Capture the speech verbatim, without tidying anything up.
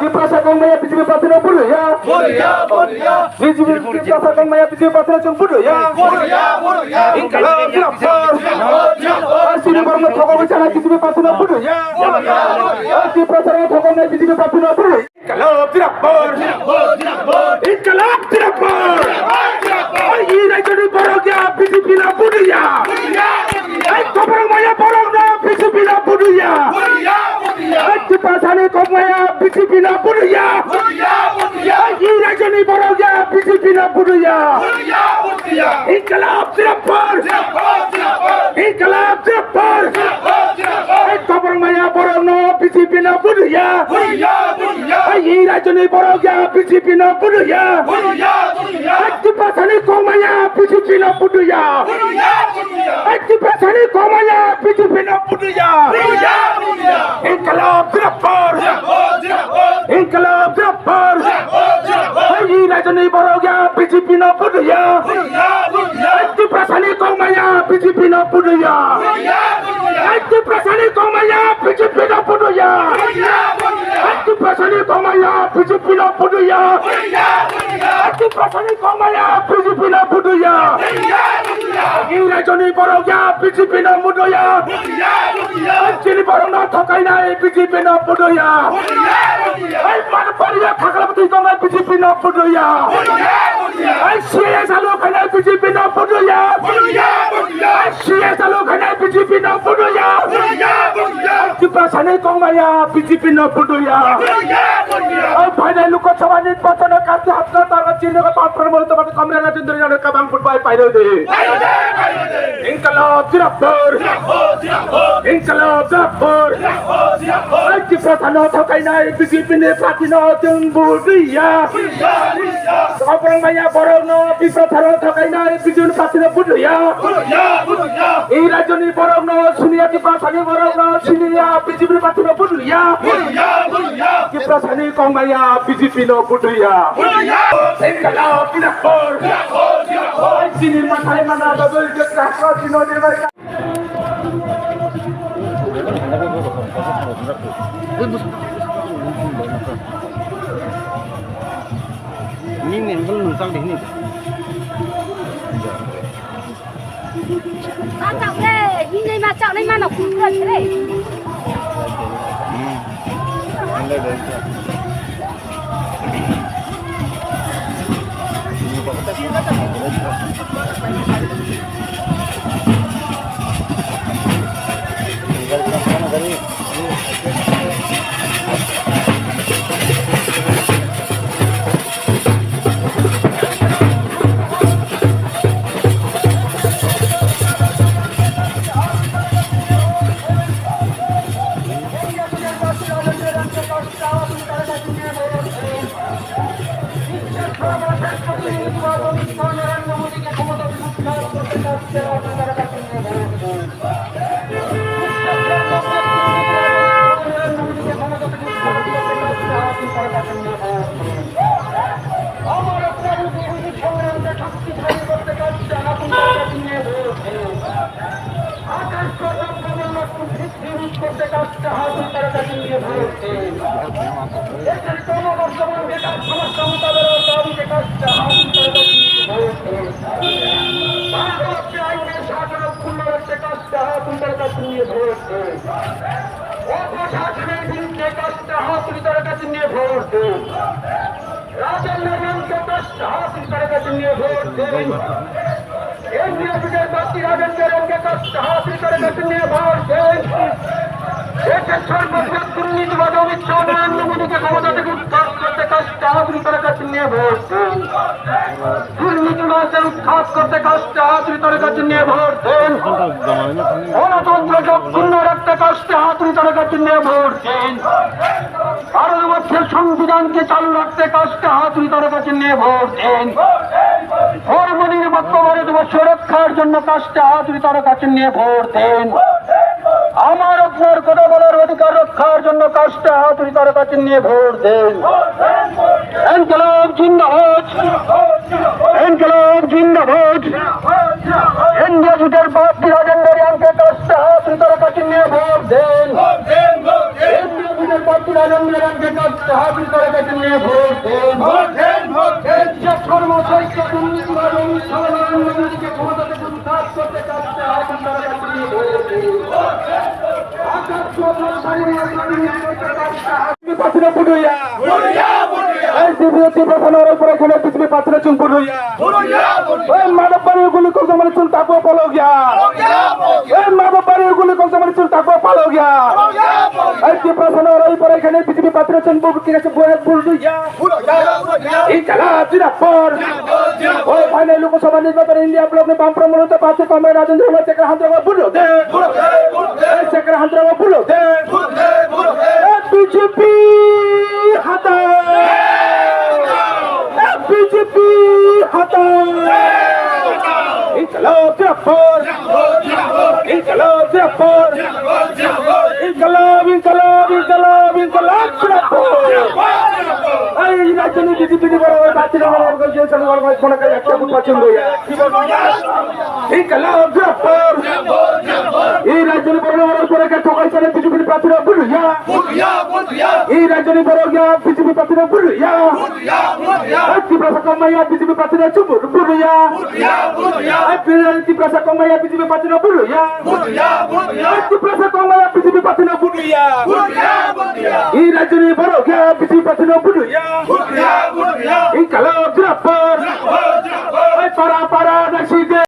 Tiprasa kongmaya B J P party no budu ya. Budu ya, budu ya. B J P Tiprasa kongmaya B J P party no chwng budu ya. Budu ya, budu ya. Inkalap Jinapur. Asini borno thokok chana B J P party no budu ya. Budu ya, budu ya. Tiprasa no thokok B J P party no budu. Inkalap Jinapur. Inkalap Jinapur. Oi, i rajyoni borok ya B J P no budu ya. Oi, koborok maya borok no B J P no budu ya. Oi, Tiprasani kongmaya B J P no budu ya. Oi, i rajyoni borok ya B J P no budu ya. Inkalap Jinapur. Inkalap Jinapur. Oi, koborok maya borok no B J P no budu ya. Oi, i rajyoni borok ya B J P no budu ya. Oi, Tiprasani kongmaya B J P no budu ya. Oi, Tiprasani kongmaya B J P no budu ya. Inkalap Jinapur. Inkalap Jinapur. Oi, i rajyoni borok ya B J P no budu ya. Oi, Tiprasani kongmaya B J P no budu ya. Oi, Tiprasani kongmaya B J P no budu ya. Oi, Tiprasani kongmaya B J P no budu ya. Oi, Tiprasani kongmaya B J P no budu ya. I rajyoni borok ya B J P no budu ya. Chini borok no thokainai B J P no budu ya. Ai manpariya thakla bwtwi tongnai B J P no budu ya. Ai C A S alu khainai B J P no budu ya. Ai C A S alu khainai B J P no budu ya. Tiprasani kongmaya B J P no budu ya. Ai phainai Lok Sabha ni nirbachon o kati hapta taro chini ko patro mo to komra na tindri na kabang putbai pairo de. Inkalap Jinapur. Inkalap Jinapur. Ai Tiprasa no thokainai B J P ni party no chwng budu ya. Koborok maya borok no Tiprasa no thokainai B J P ni party no budu ya. I rajyoni borok no siniya, Tiprasani borok no siniya, B J P ni party no budu ya. Tiprasani kongmaya B J P no budu ya. Inkalap Jinapur. Ai chini mathai mana double ke kahwa chino de bai. Nini angle nung chang di ni. Ma chak le, nini ma chak le, ma no kum kra chre. Hmm. Rajendra রিয়াংকে কষ্ট হাসিল করে গেছেন নিয়ে ভোট দিন। এনডিএ জোটের প্রার্থী রাজেন্দ্র রিয়াংকে কষ্ট হাসিল করে গেছেন নিয়ে ভোট দিন। দেশের সর্ববৃহৎ দুর্নীতিবাজ অমিত শাহ নরেন্দ্র মোদীকে ক্ষমতা থেকে উৎখাত করতে কষ্ট হাসিল করে গেছেন নিয়ে ভোট দিন। দুর্নীতি মানুষের উৎখাত করতে কষ্ট হাসিল করে গেছেন নিয়ে ভোট দিন। গণতন্ত্রকে অক্ষুণ্ণ রাখতে কষ্ট হাসিল করে গেছেন নিয়ে ভোট দিন। ভারতবর্ষের সংবিধানকে চালু রাখতে কাস্তে হাতুড়ি তারা কাছে নিয়ে ভোট দিন। ধর্ম নিরপেক্ষ ভারতবর্ষ রক্ষার জন্য কাস্তে হাতুড়ি তারা কাছে নিয়ে ভোট দিন। আমার আপনার কথা বলার অধিকার রক্ষার জন্য কাস্তে হাতুড়ি তারা কাছে নিয়ে ভোট দিন। ইনকিলাব জিন্দাবাদ। ইনকিলাব জিন্দাবাদ। এনডিএ জোটের প্রার্থী রাজেন্দ্র রিয়াংকে কাস্তে হাতুড়ি তারা কাছে নিয়ে ভোট দিন। পত্র আলম এলাকাকে হাজির করে গেছেন নিয়ে ভোট দেন। ভোট দেন, ভোট দেন। যে কর্মসূচিকে দুর্নীতিবাদ এবং সাধারণ মানুষকে ক্ষমতা থেকে উৎখাত করতে চাচ্ছে, হাজির করে গেছেন নিয়ে ভোট দেন। আকাশ চৌধুরী সামনে বিজেপি প্রার্থীরা ভোট হইয়া। ভোট হইয়া, ভোট হইয়া। এই টিভি, টিভি প্রধান ওরা উপরে এখানে বিজেপি প্রার্থীরা চুন ভোট হইয়া। এই মাধববাড়ির গুলি কত মানে চুল থাকবো পালো গিয়া। এই মাধববাড়ির গুলি কত মানে চুল থাকবো পালো গিয়া। এই টিপ্রা সোনার ওই পরে এখানে বিজেপি প্রার্থীরা চুন ভোট ঠিক আছে, বয়ে ভোট হইয়া। ইনকালাব জিন্দাবাদ। ওই ফাইনাল লোকসভা নির্বাচন ইন্ডিয়া ব্লক নে বামফ্রন্ট মনোনীত প্রার্থী কমরেড রাজেন্দ্র কুমার শেখর হান্দ্রাগো ভোট দে। এই শেখর হান্দ্রাগো ভোট দে। বিজেপি হাটাও। বিজেপি হাটাও। ইনকালাব জিন্দাবাদ। ইনকালাব জিন্দাবাদ। ইনকালাব, ইনকালাব, ইনকালাব, ইনকালাব জিন্দাবাদ। এই রাজ্যে বিজেপি নি বড় ভাই, বাতিল বড় ভাই, যে চলে বড় ভাই, কোন কাজ একটা বুঝ পাচ্ছেন গো ইয়া। ইনকালাব জিন্দাবাদ। এই রাজ্যে বড় হওয়ার পরে কে ঠকাই চলে বিজেপি প্রার্থীরা ভোট হইয়া। এই রাজ্যে বড় হইয়া বিজেপি প্রার্থীরা ভোট হইয়া। এই ত্রিপুরা কমাইয়া বিজেপি প্রার্থীরা চুমুর ভোট হইয়া। এই বিরোধী ত্রিপুরা কমাইয়া বিজেপি প্রার্থীরা ভোট হইয়া। এই ত্রিপুরা কমাইয়া বিজেপি প্রার্থীরা ভোট হইয়া। এই রাজ্যে বড় হইয়া বিজেপি প্রার্থীরা ভোট হইয়া। ইনকালাব জিন্দাবাদ।